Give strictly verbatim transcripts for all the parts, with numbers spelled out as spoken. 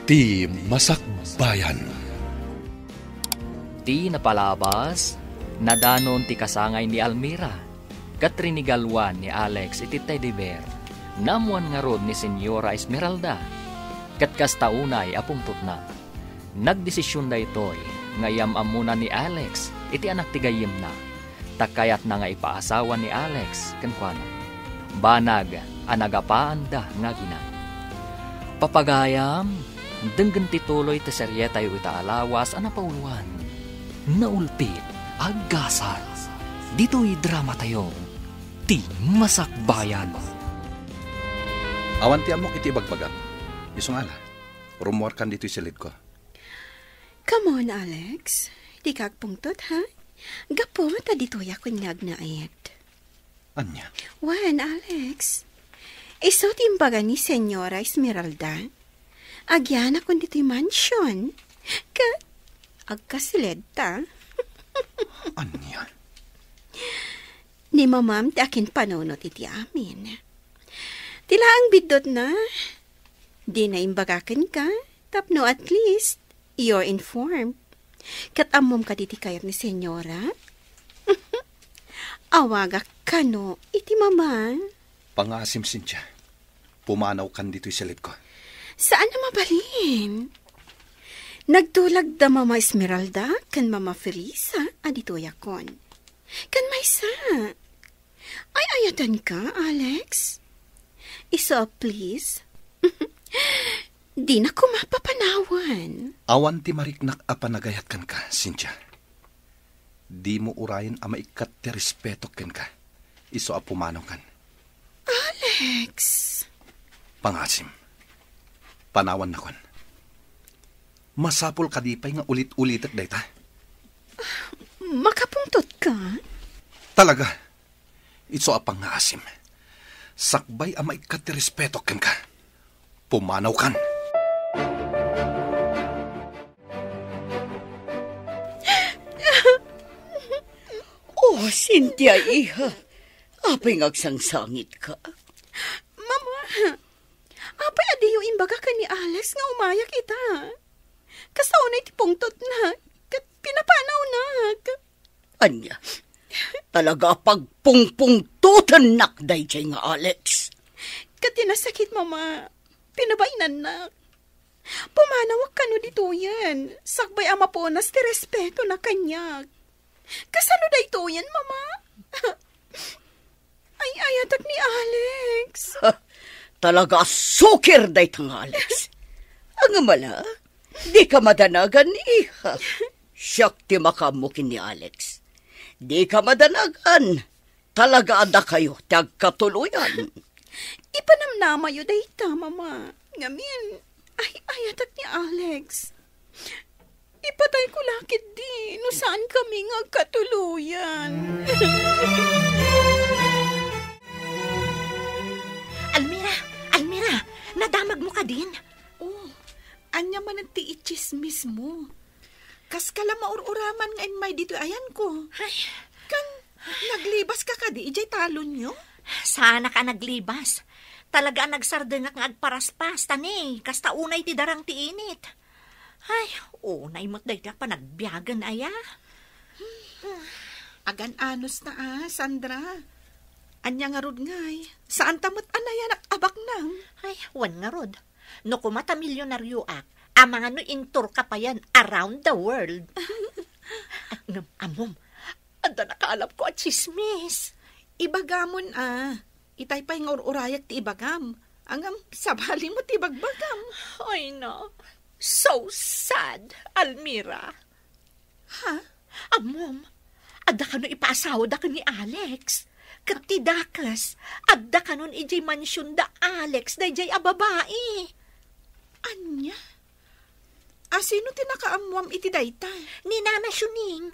Ti Masakbayan. Ti napalabas, nadanon ti kasangay ni Almira, ket rinigaluan ni Alex iti teddy bear. Naammuan ngarud ni Señora Esmeralda, ket kasta unay a pungtotna. Nagdesisyon daytoy nga iyam-ammona ni Alex iti anak ti gayyemna, ta kayatna nga ipaasawa ni Alex kenkuana. Banag a nagapaanda nga agina. Papagayam, denggen ti tuloy ti serietayo ita a lawas a napauluan, Naulpit a Gasat. Ditoy dramatayo, Ti Masakbayan. Awan ti ammok iti ibagbagam. Isu nga ala, rummuarkan ditoy silidko. Come on, Alex. Dika agpungtot, ha? Gapu ta ditoyak nga agnaed. Ania? Wen, Alex. Isu ti imbaga ni Señora Esmeralda. Agyanakon ditoy mansion. Ket agkasiledta. Ania? Ni mamam ti akinpanunot iti amin. Ti laeng biddutna, dina imbaga kenka, tapno at least, you're informed. Ket ammom kadi ti kayat ni Señora? Awagak kano iti mama. Pangaasim, Cynthia. Pumanawkan ditoy silidko. Saan a mabalin. Nagtulag da Mama Esmeralda ken Mama Felisa a ditoyakon. Ken maysa, ay-ayatenka, Alex? Isu a please. Dina koma papanawan. Awan ti mariknak a panagayat kenka, Cynthia. Dimo urayen a maikkat ti respetok kenka. Isu a pumanawkan. Alex! Pangaasim. Panawannakon. Masapul kadi pay nga ulit-ulitek dayta? Makapungtotka? Talaga. Isu a pangaasim. Sakbay a maikkat ti respetok kenka. Pumanawkan. Oh, Cynthia, iha. Apay nga agsangsangitka? Mama, apay a diyo imbaga ken ni Alex nga umayak ita? Kasta unay ti pungtotna, ket pinapanawnak. Ania? Talaga a pagpungpungtotennak daydiay nga Alex. Ket ti nasakit, Mama, pinabainannak. Pumanawak kano ditoyen, sakbay a mapunas ti respetona kaniak. Kasano daytoyen, Mama? Ay-ayatek ni Alex. Ha, talaga a sukir dayta nga Alex. Angem a la, dika madanagan, iha. Siak ti makaammo ken ni Alex. Dika madanagan. Talaga a dakayo ti agkatuloyan. Ipanamnamayo dayta, Mama. Ngamin, ay-ayatek ni Alex. Ipatayko la ketdi no saan kami nga agkatuloyan. Almira! Almira! Nadamagmo kadin? Oh, ania manen ti itsismismo? Kaska la maur-uraman nga immay ditoy ayanko. Ay. Kan naglibaska kadi idiay talonyo? Saanak a naglibas. Talaga a nagsardengak nga agparaspas, ta ne, kasta unay ti darang ti init. Ay, unay met daytoy a panagbiagen aya. Agan-anos ta a, Sandra. Ania ngarud ngay, saanta met a nayanak a baknang? Ay, wen ngarud. No koma ta milyonarioak, amangan no intourka payen around the world. Ngem, ammom, adda nakaalapko a tsismis. Ibagamon a, itay pay nga ur-urayak ti ibagam. Ngem, sabalimo ti ibagbagam. Ay na, so sad, Almira. Ha? Ammom, adda kano ipaasawada ken ni Alex. Ket ti dakes, adda kanon idiay mansion da Alex daydiay a babai. Ania? A, sino ti nakaammuam iti dayta? Ni Nana Shuning.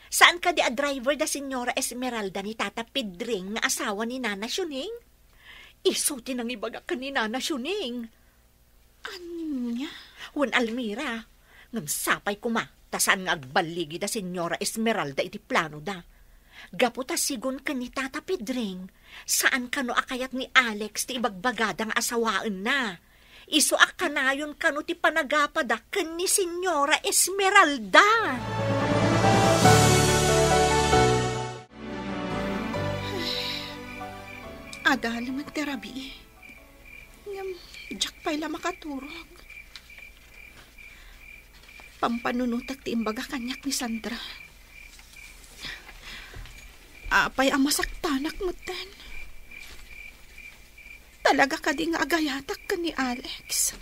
Saan kadi a driver da Señora Esmeralda ni Tata Pedring nga asawa ni Nana Shuning? Isu ti nangibaga ken ni Nana Shuning. Ania? Wen, Almira, ngem sapay koma ta saan nga agballigi da Señora Esmeralda iti planoda. Gapu ta sigun ken ni Tata Pedring, saan kano a kayat ni Alex ti ibagbagada nga asawaenna. Isu a kanayon kano ti panagapada ken ni Señora Esmeralda. Adal met ti rabii. Ngem, diak pay la makaturog. Pampanunotek ti imbaga kaniak ni Sandra. Apay a masaktanak metten? Talaga kadi nga agayatak ken ni Alex?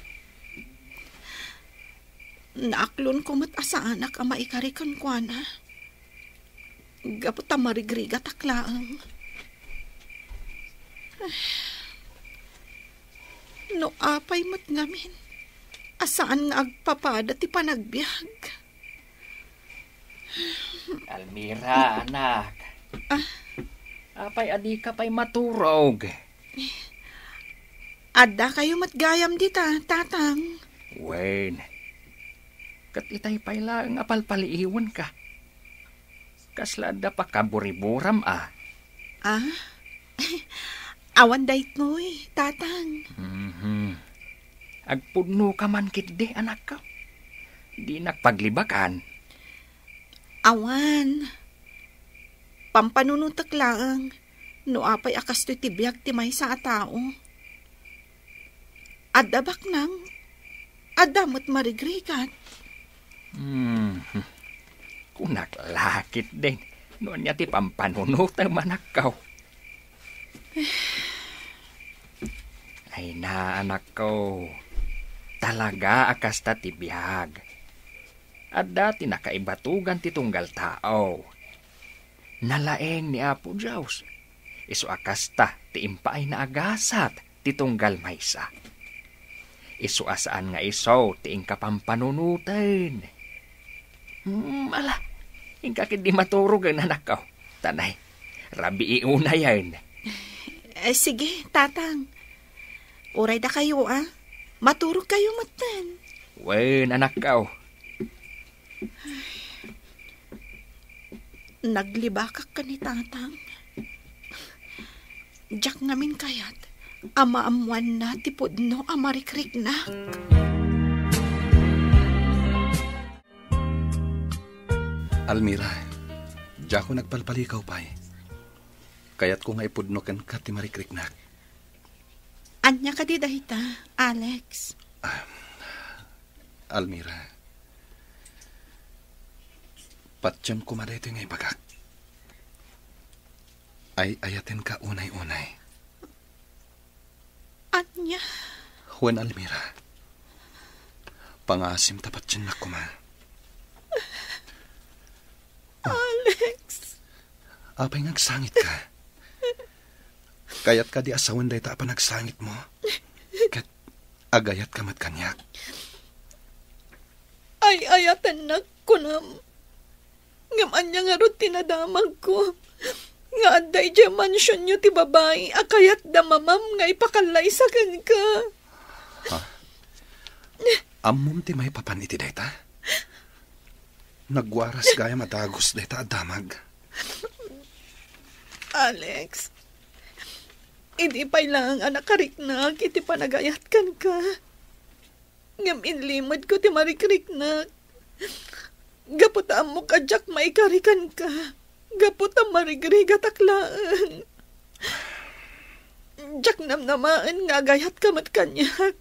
Naaklonko met a saanak a maikari kenkuana. Gapu ta marigrigatak laeng. No apay met ngamin a saan nga agpapada ti panagbiag. Almira, anak. Ah? Apay a dika pay maturog? Addakayo met gayam dita, Tatang. Wen, ket itay pay laeng a palpaliiwenka. Kasla adda pakaburiburam a? Ah? Awan daytoy, Tatang. Mhm. Agpudnoka man ketdi, anakko. Dinak paglibakan. Awan. Pampanunotek laeng no apay a kastoy ti biag ti maysa a tao. Adda baknang, adda met marigrigat. Hmm. Kunak la ketdin no ania ti pampanunotem, anakko. Ay na, anakko. Talaga a kasta ti biag. Adda ti nakaibatugan ti tunggal tao. Nalaeng ni Apo Dios. Isu a kasta ti impaayna a gasat ti tunggal maysa. Isu a saan nga isu ti inka pampanunoten. Hmm, ala, inka ketdi maturogen, anakko. Tanay, rabii unayen. Eh, sige, Tatang. Uray dakayo, a. Maturogkayo metten. Wen, anakko. Naglibakak ken ni Tatang. Diak ngamin kayat a maammoanna ti pudno a marikriknak. Almira, diakon agpalpalikaw pay. Kayatko nga ipudno kenka ti marikriknak. Ania kadi dayta, Alex? Ah, Almira, patiem koma daytoy nga ibagak. Ay-ayatenka unay-unay. Ania? Wen, Almira, pangaasim ta patiennak koma. Alex! Apay nga agsangitka? Kayat kadi a sawen dayta a panagsangitmo? Ket agayatka met kaniak? Ay-ayatennak, kunam. Ngem ania ngarud ti nadamagko nga adda idiay mansionyo ti babai a kayatda mamam nga ipakallaysa kenka? Ha? Ammom ti maipapan iti dayta? Nagwaras gayam a dagus dayta a damag. Alex, idi pay laeng a nakariknak iti panagayat kenka, ngem inlimedko ti marikriknak. Gapu ta ammok a diak maikari kenka, gapu ta marigrigatak laeng. Diak namnamaen nga agayatka met kaniak.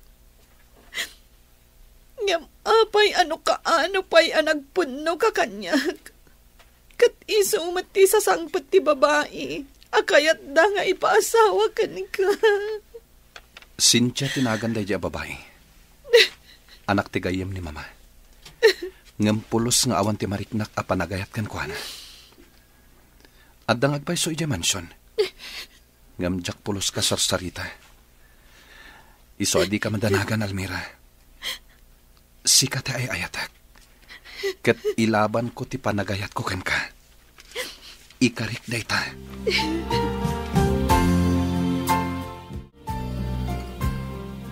Ngem apay a no kaano pay a nagpudnoka kaniak? Ket isu met ti sasangpet ti babai a kayatda nga ipaasawa kenka. Cynthia ti nagan daydiay a babai. Anak ti gayyem ni Mama. Ngem pulos nga awan ti mariknak a panagayat kenkuana. Adda nga agpayso idiay mansion. Ngem diak pulos kasarsarita. Isu a dika madanagan, Almira. Sika ti ay-ayatek. Ket ilabanko ti panagayatko kenka. Ikarik dayta.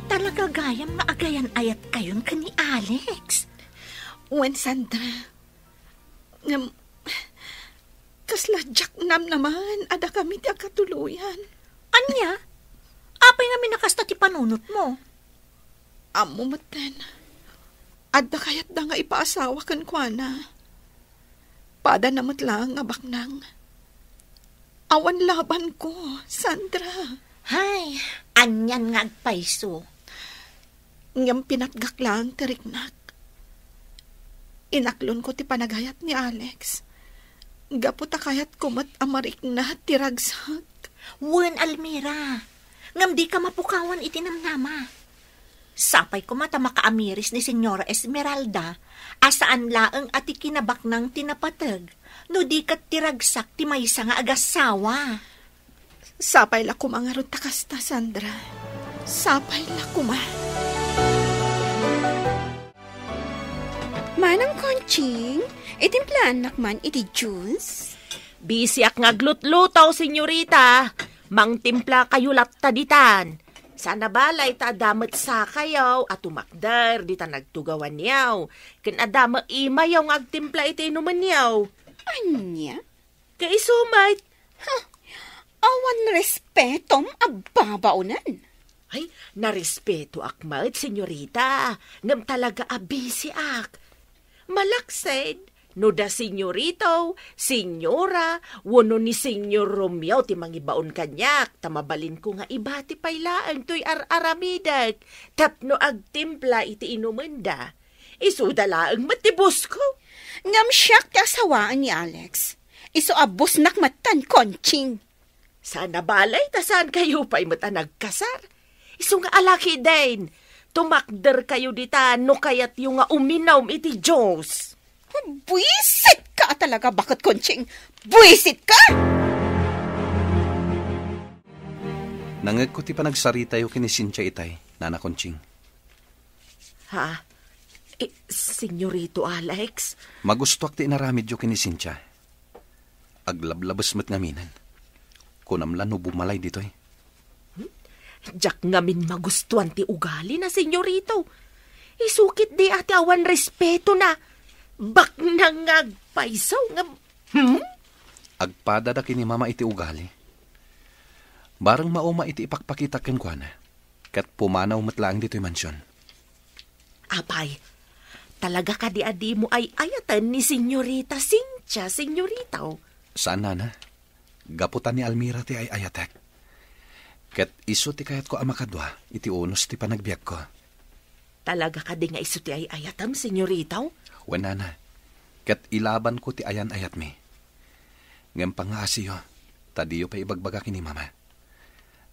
Talaga gayam nga agayan-ayatkayon ken ni Alex. Wen, Sandra. Ngem, kasla diak namnamaen a dakami ti agkatuloyan. Ania? Apay ngamin a kasta ti panunotmo? Ammo metten, adda kayatda nga ipaasawa kenkuana. Padana met laeng a baknang. Awan labanko, Sandra. Hay, anian nga agpayso. Ngem pinatgak laeng ti riknak. Inaklonko ti panagayat ni Alex. Gapu ta kayatko met a marikna ti ragsak. Wen, Almira. Ngem dika mapukawan iti namnama. Sapay koma ta makaamiris ni Señora Esmeralda a saan laeng a ti kinabaknang ti napateg, no di ket ti ragsak ti maysa nga agassawa. Sapay la koma ngarud ta kasta, Sandra. Sapay la koma. Manang Conching, itimplaannak man iti juice? Bisiak nga aglutluto, senyorita. Mangtimpla kayo latta ditan. Sana balay ta adda met sakayo a tumakder ditan agtugawanyo. Ken adda met imayo nga agtimpla iti inumenyo. Ania? Kaiso met. Huh. Awan respetom a babaonan. Ay, narespetoak met, senyorita. Ngem talaga a bisiak. Malaksid, no da senyorito, senyora, wenno ni Senyor Romeo ti mangibaon kaniak, ta mabalinko nga ibati pay laeng toy ar-aramidek tapno agtimpla iti inumenda. Isuda laeng met ti bosko. Ngem siak ti asawaan ni Alex. Isu a bosnak metten, Conching. Sana balay ta saan kayo pay met a nagkasar. Isu nga alakiden, tumakder kayo dita no kayatyo nga uminum iti juice. Buisit ka talaga, baket Conching! Buisit ka! Nangegko ti panagsaritayo ken ni Cynthia itay, Nana Conching. Ha? Eh, Senyorito Alex? Magustuak ti inaramidyo ken ni Cynthia. Aglablabes met ngaminen. Kunam la no bumalay ditoy. Hmm? Diak ngamin magustuan ti ugali na, senyorito. Isukit di ati awan respeto na. Baknang nga agpayso nga, hmm? Agpadada ken ni Mama iti ugali. Bareng mauma iti ipakpakitak kenkuana. Ket pumanaw met laeng ditoy mansion. Apay, talaga kadi a dimo ay-ayaten ni Senyorita Cynthia, senyorito? Saan, Nana. Gapu ta ni Almira ti ay-ayatek. Ket isu ti kayatko a makadua iti unos ti panagbiagko. Talaga kadi nga isu ti ay-ayatem, senyorito? Wen, Nana. Ket ilabanko ti ayan-ayatmi. Ngem pangngaasiyo, ta diyo pay ibagbaga ken ni Mama.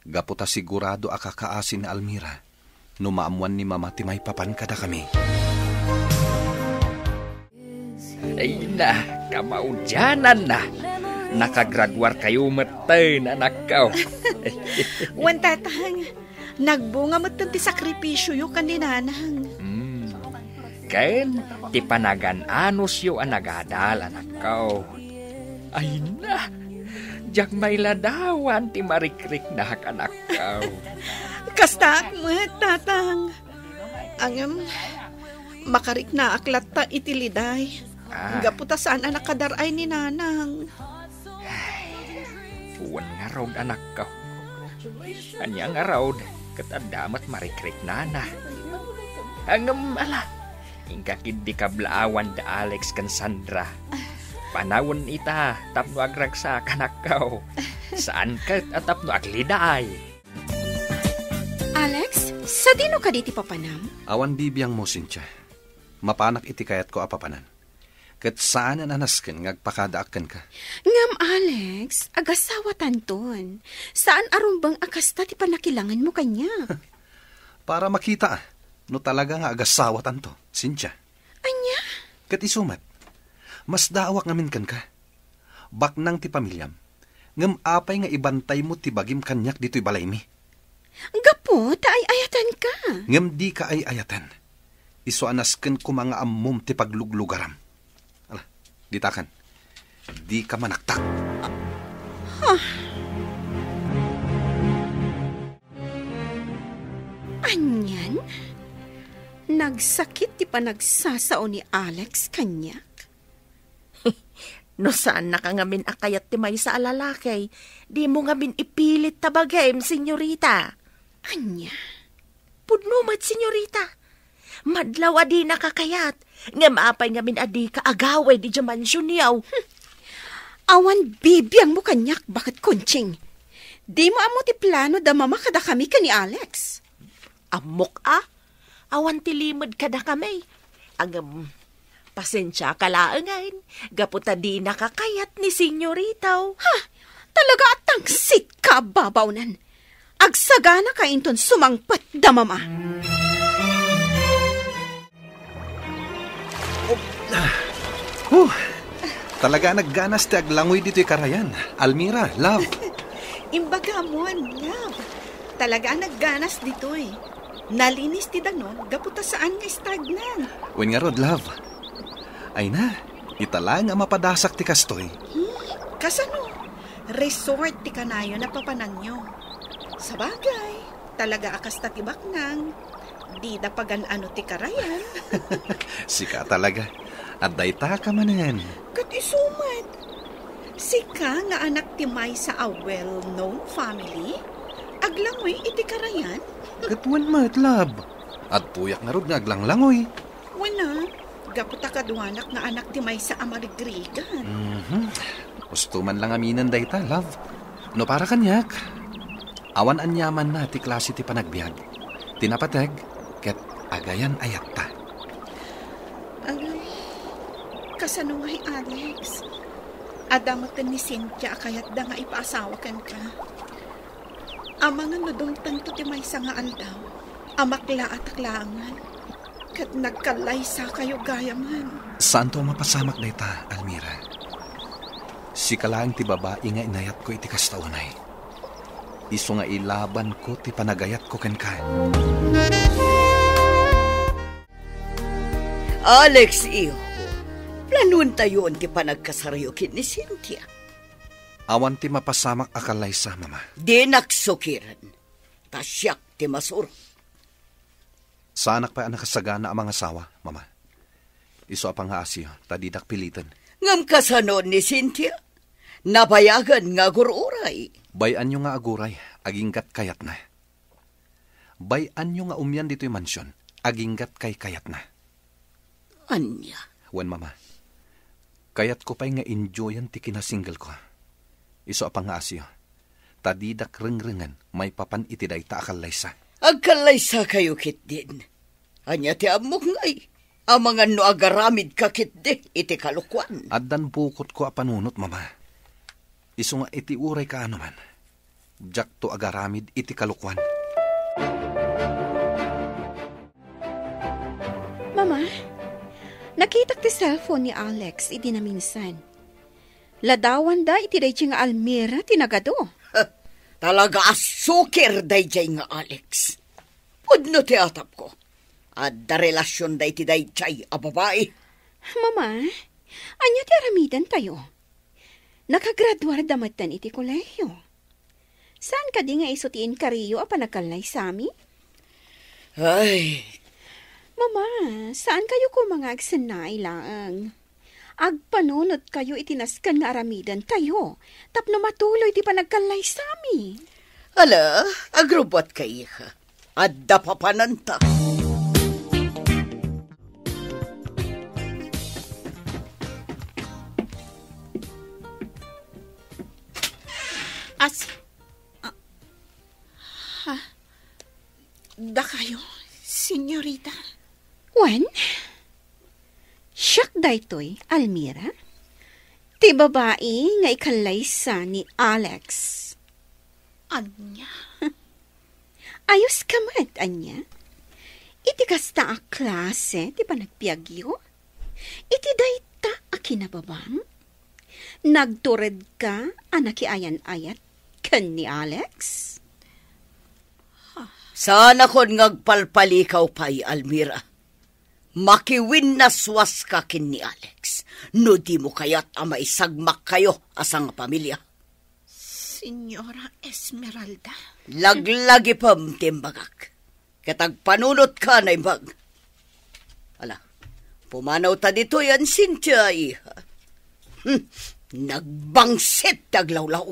Gapu ta sigurado a kakaasi ni Almira no maammoan ni Mama ti maipapan kadakami. Ay na, kamaudiananna. Nakagraduar kayo metten, anakko. Wen, Tatang, nagbunga metten ti sakripisioyo ken ni Nanang. Hmm. Ken ti panagan-anosyo a nagadal, anakko. Ay na, diak mailadawan ti marikriknak, anakko. Kastaak met, Tatang. Ngem, makariknaak latta iti liday. Ah. Gapu ta saan a nakadar-ay ni Nanang. Ay, wen ngarud, anakko. Ania ngarud, ket adda met marikriknana. Ngem ala, inka ketdi kablaawan da Alex ken Sandra. Panawen ita tapno agragsak, anakko. Saan ket a tapno agliday. Alex, sadino kadi ti papanam? Awan bibiangmo, Cynthia. Mapanak iti kayatko a papanan. Ket saanen a nasken nga agpakadaak kenka. Ngem, Alex, agasawatanton. Saan a rumbeng a kasta ti pannakilangenmo kaniak. Para makita no talaga nga agasawatanto, Cynthia. Ania? Ket isu met, masdaawak ngamin kenka. Baknang ti pamiliam. Ngem apay nga ibantaymo ti bagim kaniak ditoy balaymi? Gapu ta ay-ayatenka. Ngem dika ay-ayaten. Isu a nasken koma nga ammom ti pagluglugaram. Ala, ditakan. Dika manaktak. Huh. Anian? Nagsakit ti panagsasao ni Alex kaniak? No saannaka ngamin a kayat ti maysa a lalaki, dimo ngamin ipilit ta bagim, senyorita. Ania? Pudno met, senyorita. Madlaw a dinaka kayat, ngem apay ngamin a dika agawid idiay mansionyo? Awan bibiangmo kaniak, baket Conching. Dimo ammo ti plano da Mama kadakami ken ni Alex. Ammok a, awan ti limed kadakami. Ngem, pasensiaka laengen, gapu ta dinaka kayat ni senyorita. Ha? Talaga a tangsit ka a babawnan. Agsaganaka inton sumangpet da Mama. Huh, talaga a nagganas ti aglangoy ditoy karayan. Almira, love. Imbagamon, love. Talaga a nagganas ditoy. Nalinis ti danum gapu ta saan nga stagnan. Wen ngarud, love. Ay na, ita laeng a mapadasak ti kastoy. Hmm, kasano? Resort ti kanayon a papananyo. Sabagay, talaga a kasta ti baknang. Dida pagan-ano ti karayan. Sika talaga. Adda ita ka manen. Ket isu met. Sika nga anak ti maysa a well-known family, aglangoy iti karayan? Ket wen met, love. Adtoyak ngarud nga aglanglangoy. Wen a, gapu ta kaduanak nga anak ti maysa a marigrigan. Mhm. Usto man lang aminen dayta, love. No para kaniak, awan aniamanna ti klase ti panagbiag. Ti napateg, ket agayan-ayatta. Agay, kasano ngay, Alex? Adda metten ni Cynthia a kayatda nga ipaasawa kenka. Amangan no dumtengto ti maysa nga aldaw, a maklaatak laengen, ket nagkallaysakayo gayamen. Saanto a mapasamak dayta, Almira. Sika laeng ti babai nga inayatko iti kasta unay. Isu nga ilabanko ti panagayatko kenka. Alex, iho, planuentayon ti panagkasaryo ken ni Cynthia. Awan ti mapasamak a kallaysa, Mama. Dinak sukiren, ta siak ti masuro. Saanak pay a nakasagana a mangasawa, Mama. Isu a pangngaasiyo, ta didak piliten. Ngem kasano ni Cynthia? Nabayagen nga agur-uray. Bay-anyo nga aguray, aginggat kayatna. Bay-anyo nga umian ditoy mansion, aginggat kaykayatna. Ania? Wen, Mama, kayatko pay nga enjoyan ti kinasingle ko. Isu a pangngaasiyo, ta didak rengrengen maipapan iti dayta a kallaysa. Agkallaysakayo ketdin. Ania ti ammok ngay? Amangan no agaramidka ketdi iti kalokuan. Addan bukotko a panunot, Mama. Isu nga iti uray kaanoman, diakto agaramid iti kalokuan. Mama, nakitak ti cellphone ni Alex idi naminsan. Ladawanda iti daydiay nga Almira ti nagadu. Talaga a sukir daydiay nga Alex. Pudno ti atapko. Adda relasionda iti daydiay a babai. Mama, ania ti aramidentayo? Nakagraduarda metten iti kolehiyo. Saan kadi nga isu ti inkariyo a panagkallaysami? Ay. Mama, saan kayo koma nga agsennaay laeng? Agpanunot kayo iti nasken nga aramiden tayo tapno matuloy ti panagkallaysami. Ala, agrubbuat ka, iha. Adda papananta. As-, ah, ha? Dakayo, senyorita? Wen, siak daytoy, Almira. Ti babai nga ikallaysa ni Alex. Ania? Ayos ka met, ania? Iti kasta a klase ti panagbiagyo? Iti dayta a kinababang? Nagtured ka a nakiayan-ayat ken ni Alex? Saanakon nga agpalpalikaw pay, Almira. Makiwinnaswaska ken ni Alex no dimo kayat a maisagmakkayo a sangapamilia. Señora Esmeralda. Laglagipem ti imbagak. Ket agpanunotka a naimbag. Ala, pumanawta ditoy, Cynthia, iha. Hmm, nagbangsit ti aglawlaw.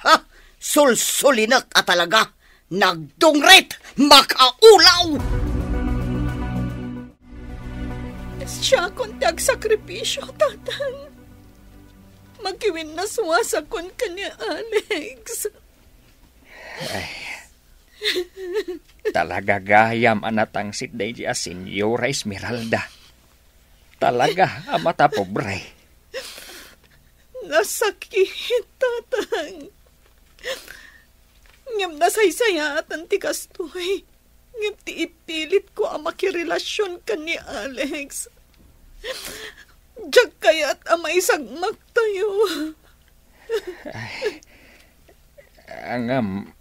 Ha? Sulsulinek a talaga. Nagdungrit! Makaulaw! Siakon ti agsakripisio, Tatang. Makiwinnaswasakon ken ni Alex. Ay, talaga gayam a natangsit daydi a Senyora Esmeralda. Talaga a matapobre. Nasakit, Tatang. Ngem nasaysayaaten ti kastoy. Ngem ti ipilitko a makirelasion ken ni Alex, diak kayat a maisagmaktayo. Ay, ngem,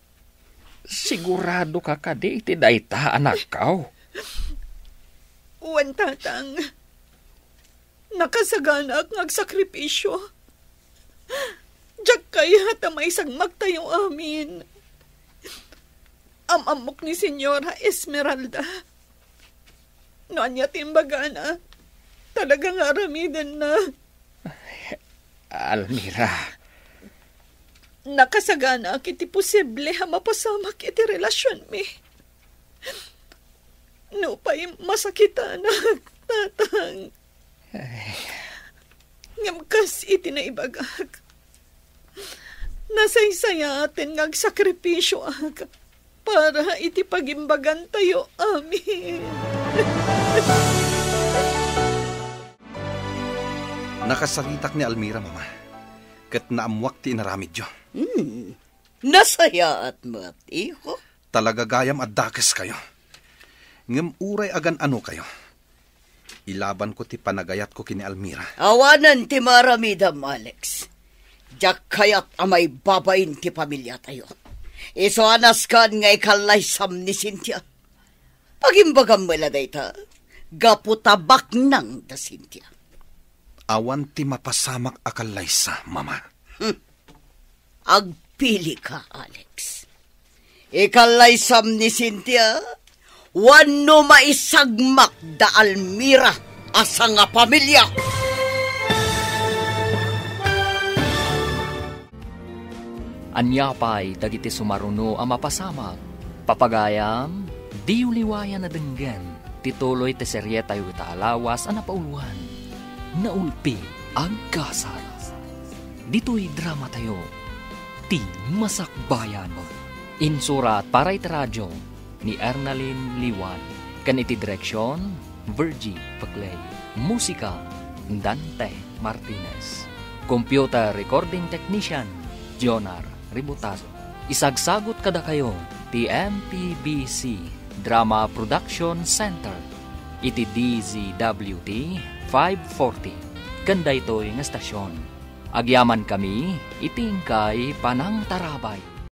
sigurado ka kadi iti dayta, anakko? Wen, Tatang. Nakasaganaak nga agsakripisio. Diak kayat a maisagmaktayo amin. Am-ammok ni Senyora Esmeralda. No ania ti imbagana, talaga nga aramidenna. Almira. Nakasaganaak iti posible a mapasamak iti relasionmi. Nupay masakitanak, Tatang. Ay. Ngem kas iti naibagak, nasaysayaaten nga agsakripisioak para iti pagimbagantayo amin. Nakasaritak ni Almira, Mama, ket naammuak ti inaramidyo. Hmm. Nasayaat met, iho. Talaga gayam a dakeskayo. Ngem uray agan-anokayo, ilabanko ti panagayatko ken ni Almira. Awanen ti maaramidem, Alex. Diak kayat a maibabain ti pamiliatayo. Isu a nasken nga ikallaysam ni Cynthia. Pagimbagam met la dayta, gapu ta baknang da Cynthia. Awan ti mapasamak a kallaysa, Mama. Hmm. Agpili ka, Alex. Ikallaysam ni Cynthia, wenno maisagmak da Almira a sangapamilia. Ania pay dagiti sumaruno a mapasamak? Papagayam, diyo liwayan a denggen ti tuloy ti serietayo ita a lawas a napauluan, Naulpi Agkasat. Ditoy dramatayo, Ti Masakbayan. Insurat para iti radio ni Ernalyn Liwan, ken iti direksion, Virgie Peclay. Musika, Dante Martinez. Computer recording technician, Jonar Ributazo. Isagsagut kadakayo ti M P B C Drama Production Center iti D Z W T five forty ken daytoy nga estasion. Agyamankami iti inkay panangtarabay.